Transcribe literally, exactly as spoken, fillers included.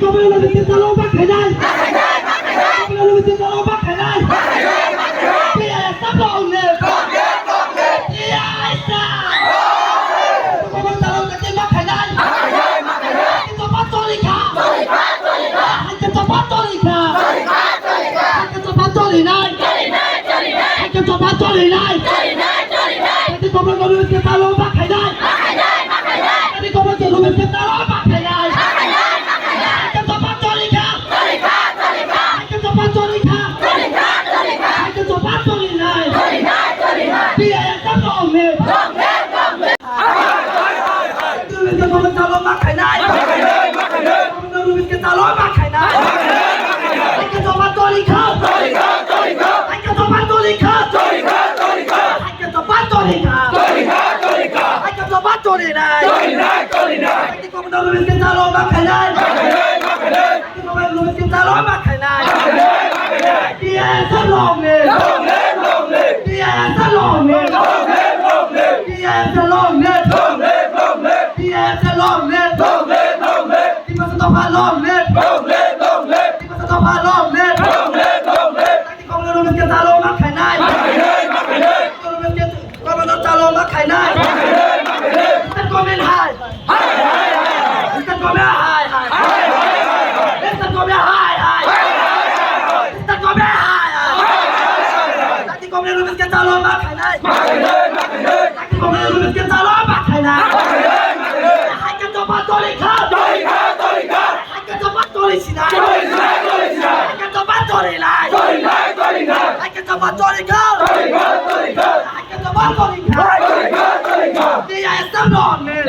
Government of India talo ma khainai. Government of India talo ma khainai. T I S F long live. T I S F. Government talo ma khainai. Haikhe chopha choli kha. Haikhe chopha choli kha. Haikhe chopha choli nai. Haikhe chopha choli nai. Haikhe government government ke talo ma khainai. Haikhe government government ke talo ma khainai. Haikhe chopha choli kha. Haikhe chopha choli kha. Haikhe chopha choli nai. T I S F long live. Rubin ke talo ma khainai. Rubin ke talo ma khainai. Haikhe chopha choli kha. Haikhe chopha choli kha. Haikhe chopha choli kha. Haikhe chopha choli nai. Haikhe government Rubin ke talo ma khainai. T I S F long live! T I S F long live! T I S F long live! T I S F long live! Tiprasa dopha long live! Tiprasa dopha long live! Tati komla rubis ke talo ma khainai! Rubis ke Government talo ma khainai. State government hai. State government hai, hai. State government hai, hai. State government hai, hai. Dati government rubis ke talo ma khainai. Dati government rubis ke talo ma khainai. Haikhe chopha choli kha. Haikhe chopha choli sinai. Haikhe chopha choli nai. Haikhe chopha choli kha. Haikhe chopha choli kha. T I S F long live.